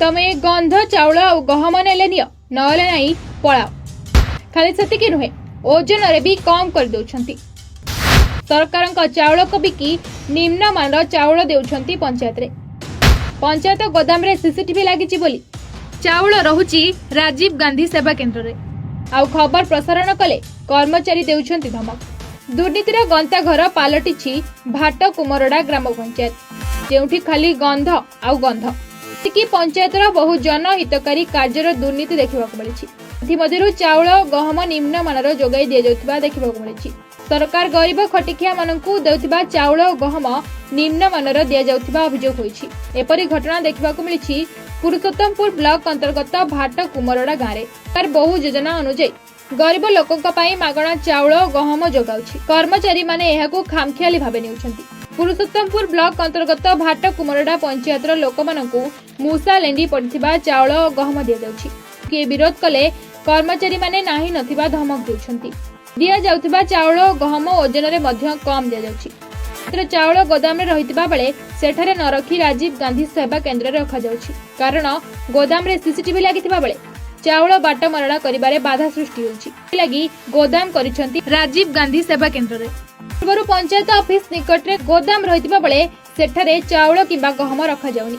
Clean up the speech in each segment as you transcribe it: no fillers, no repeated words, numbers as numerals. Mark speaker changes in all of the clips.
Speaker 1: ତମେ ଗନ୍ଧ ଚାଉଳ ଆଉ ଗହମ ନେଲେ ନିଅ, ନହେଲେ ନାହିଁ ପଳାଅ। ଖାଲି ସେତିକି ନୁହେଁ, ଓଜନରେ ବି କମ୍ କରିଦେଉଛନ୍ତି। ସରକାରଙ୍କ ଚାଉଳକୁ ବିକି ନିମ୍ନମାନର ଚାଉଳ ଦେଉଛନ୍ତି ପଞ୍ଚାୟତରେ। ପଞ୍ଚାୟତ ଗୋଦାମରେ ସିସିଟିଭି ଲାଗିଛି ବୋଲି ଚାଉଳ ରହୁଛି ରାଜୀବ ଗାନ୍ଧୀ ସେବା କେନ୍ଦ୍ରରେ। ଆଉ ଖବର ପ୍ରସାରଣ କଲେ କର୍ମଚାରୀ ଦେଉଛନ୍ତି ଧମକ। ଦୁର୍ନୀତିର ଗନ୍ତାଘର ପାଲଟିଛି ଭାଟ କୁମରଡା ଗ୍ରାମ ପଞ୍ଚାୟତ, ଯେଉଁଠି ଖାଲି ଗନ୍ଧ ଆଉ ଗନ୍ଧ। ଏତିକି ପଞ୍ଚାୟତର ବହୁ ଜନହିତକାରୀ କାର୍ଯ୍ୟର ଦୁର୍ନୀତି ଦେଖିବାକୁ ମିଳିଛି। ଏଥିମଧ୍ୟରୁ ଚାଉଳ, ଗହମ ନିମ୍ନମାନର ଯୋଗାଇ ଦିଆଯାଉଥିବା ଦେଖିବାକୁ ମିଳିଛି। ସରକାର ଗରିବ ଖଟିଖିଆମାନଙ୍କୁ ଦେଉଥିବା ଚାଉଳ ଓ ଗହମ ନିମ୍ନମାନର ଦିଆଯାଉଥିବା ଅଭିଯୋଗ ହୋଇଛି। ଏପରି ଘଟଣା ଦେଖିବାକୁ ମିଳିଛି ପୁରୁଷୋତ୍ତମପୁର ବ୍ଲକ ଅନ୍ତର୍ଗତ ଭାଟ କୁମରଡା ଗାଁରେ। ସରକାର ବହୁ ଯୋଜନା ଅନୁଯାୟୀ ଗରିବ ଲୋକଙ୍କ ପାଇଁ ମାଗଣା ଚାଉଳ ଓ ଗହମ ଯୋଗାଉଛି। କର୍ମଚାରୀମାନେ ଏହାକୁ ଖାମଖିଆଲି ଭାବେ ନେଉଛନ୍ତି। ପୁରୁଷୋତ୍ତମପୁର ବ୍ଲକ ଅନ୍ତର୍ଗତ ଭାଟ କୁମରଡା ପଞ୍ଚାୟତର ଲୋକମାନଙ୍କୁ ମୂଷା ଲେଣ୍ଡି ପଡ଼ିଥିବା ଚାଉଳ ଓ ଗହମ ଦିଆଯାଉଛି। କିଏ ବିରୋଧ କଲେ କର୍ମଚାରୀମାନେ ନାହିଁ ନଥିବା ଧମକ ଦେଉଛନ୍ତି। ଦିଆଯାଉଥିବା ଚାଉଳ ଓ ଗହମ ଓଜନରେ ମଧ୍ୟ କମ୍ ଦିଆଯାଉଛି। ମାତ୍ର ଚାଉଳ ଗୋଦାମରେ ରହିଥିବା ବେଳେ ସେଠାରେ ନ ରଖି ରାଜୀବ ଗାନ୍ଧୀ ସେବା କେନ୍ଦ୍ରରେ ରଖାଯାଉଛି। କାରଣ ଗୋଦାମରେ ସିସିଟିଭି ଲାଗିଥିବା ବେଳେ ଚାଉଳ ବାଟମାରଣା କରିବାରେ ବାଧା ସୃଷ୍ଟି ହେଉଛି। ଲାଗି ଗୋଦାମ କରିଛନ୍ତି ରାଜୀବ ଗାନ୍ଧୀ ସେବା କେନ୍ଦ୍ରରେ। ପୂର୍ବରୁ ପଞ୍ଚାୟତ ଅଫିସ ନିକଟରେ ଗୋଦାମ ରହିଥିବା ବେଳେ ସେଠାରେ ଚାଉଳ କିମ୍ବା ଗହମ ରଖାଯାଉନି।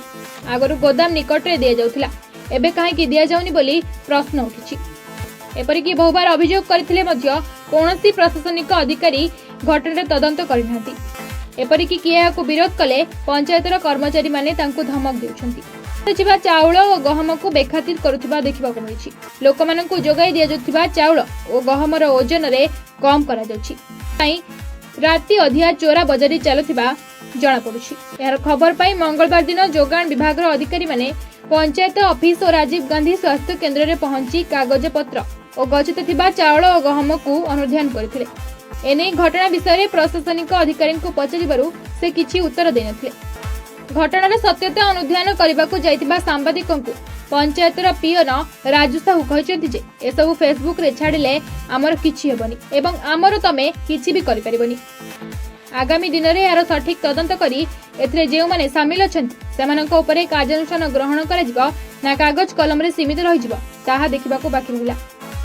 Speaker 1: ଆଗରୁ ଗୋଦାମ ନିକଟରେ ଦିଆଯାଉଥିଲା, ଏବେ କାହିଁକି ଦିଆଯାଉନି ବୋଲି ପ୍ରଶ୍ନ ଉଠିଛି। ଏପରିକି ବହୁବାର ଅଭିଯୋଗ କରିଥିଲେ ମଧ୍ୟ କୌଣସି ପ୍ରଶାସନିକ ଅଧିକାରୀ ଘଟଣାର ତଦନ୍ତ କରିନାହାନ୍ତି। ଏପରିକି କିଏ ଏହାକୁ ବିରୋଧ କଲେ ପଞ୍ଚାୟତର କର୍ମଚାରୀମାନେ ତାଙ୍କୁ ଧମକ ଦେଉଛନ୍ତି। ଥିବା ଚାଉଳ ଓ ଗହମକୁ ବେଖାତିର କରୁଥିବା ଦେଖିବାକୁ ମିଳିଛି। ଲୋକମାନଙ୍କୁ ଯୋଗାଇ ଦିଆଯାଉଥିବା ଚାଉଳ ଓ ଗହମର ଓଜନରେ କମ୍ କରାଯାଉଛି ପାଇଁ ରାତି ଅଧିଆ ଚୋରା ବଜାରୀ ଚାଲୁଥିବା ଜଣାପଡୁଛି। ଏହାର ଖବର ପାଇ ମଙ୍ଗଳବାର ଦିନ ଯୋଗାଣ ବିଭାଗର ଅଧିକାରୀମାନେ ପଞ୍ଚାୟତ ଅଫିସ ଓ ରାଜୀବ ଗାନ୍ଧୀ ସ୍ୱାସ୍ଥ୍ୟ କେନ୍ଦ୍ରରେ ପହଞ୍ଚି କାଗଜପତ୍ର ଓ ଗଚ୍ଛିତ ଥିବା ଚାଉଳ ଓ ଗହମକୁ ଅନୁଧ୍ୟାନ କରିଥିଲେ। ଏନେଇ ଘଟଣା ବିଷୟରେ ପ୍ରଶାସନିକ ଅଧିକାରୀଙ୍କୁ ପଚାରିବାରୁ ସେ କିଛି ଉତ୍ତର ଦେଇନଥିଲେ। ଘଟଣାର ସତ୍ୟତା ଅନୁଧ୍ୟାନ କରିବାକୁ ଯାଇଥିବା ସାମ୍ବାଦିକଙ୍କୁ ପଞ୍ଚାୟତର ପିଅନ ରାଜୁ ସାହୁ କହିଛନ୍ତି ଯେ ଏସବୁ ଫେସବୁକରେ ଛାଡ଼ିଲେ ଆମର କିଛି ହେବନି ଏବଂ ଆମର ତମେ କିଛି ବି କରିପାରିବନି। ଆଗାମୀ ଦିନରେ ଏହାର ସଠିକ ତଦନ୍ତ କରି ଏଥିରେ ଯେଉଁମାନେ ସାମିଲ ଅଛନ୍ତି, ସେମାନଙ୍କ ଉପରେ କାର୍ଯ୍ୟାନୁଷ୍ଠାନ ଗ୍ରହଣ କରାଯିବ ନା କାଗଜ କଲମରେ ସୀମିତ ରହିଯିବ, ତାହା ଦେଖିବାକୁ ବାକି ରହିଲା।